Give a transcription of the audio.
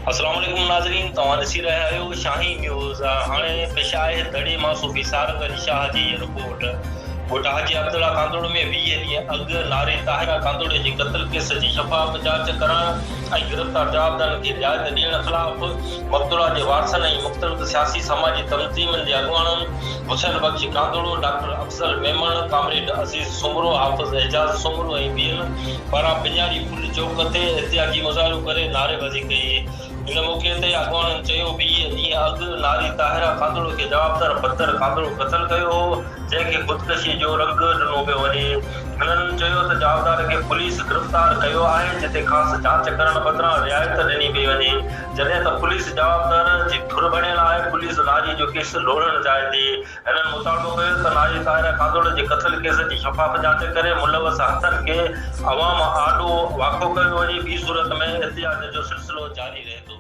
السلام عليڪم ناظرين توهان ڏسي رهيا آهيو شاهين نيوز هاڻي پيش آهي دڙي مان صوفي سارنگ علي شاهه جي رپورٽ ڳوٺ حاجي عبدالله ڪاندوڙ ۾ 20 ڏينهن اڳ ناري طاهره ڪاندوڙي جي قتل ڪيس جي شفاف جاچ ڪرائڻ ۽ گرفتار جوابدارن کي رعايت ڏيڻ خلاف مقتولا جي وارثن ۽ مختلف سياسي سماجي تنظيمن جي اڳواڻن حسين بخش ڪاندوڙو، ڊاڪٽر افضل ميمڻ، ڪامريڊ عزيز سومرو، حافظ اعجاز سومرو ۽ ٻين پاران پڃاري پل چوڪ تي احتجاجي مظاهرو ڪري نعريبازي ڪئي. ان موقعي تي اڳواڻن چيو 20 ڏينهن اڳ ناري طاهره ڪاندوڙو کي جوابدار بدر ڪاندوڙو قتل ڪيو هو، جنهن کي خودڪشي جو رنگ ڏنو پيو وڃي. هنن چيو ته جوابدار کي پوليس گرفتار ڪيو آهي، جتي کانئس جاچ ڪرڻ بدران رعايت ڏني پئي وڃي، جڏهن ته پوليس جوابدار جي ڌر بڻيل آهي، پوليس ناري جو ڪيس لوڙهڻ چاهي ٿي. هنن مطالبو ڪيو ته ناري طاهره ڪاندوڙ جي قتل ڪيس جي شفاف جاچ ڪري ملوث هٿن کي عوام آڏو واکو ڪيو وڃي، ٻي صورت ۾ احتجاج جو سلسلو جاري رهندو.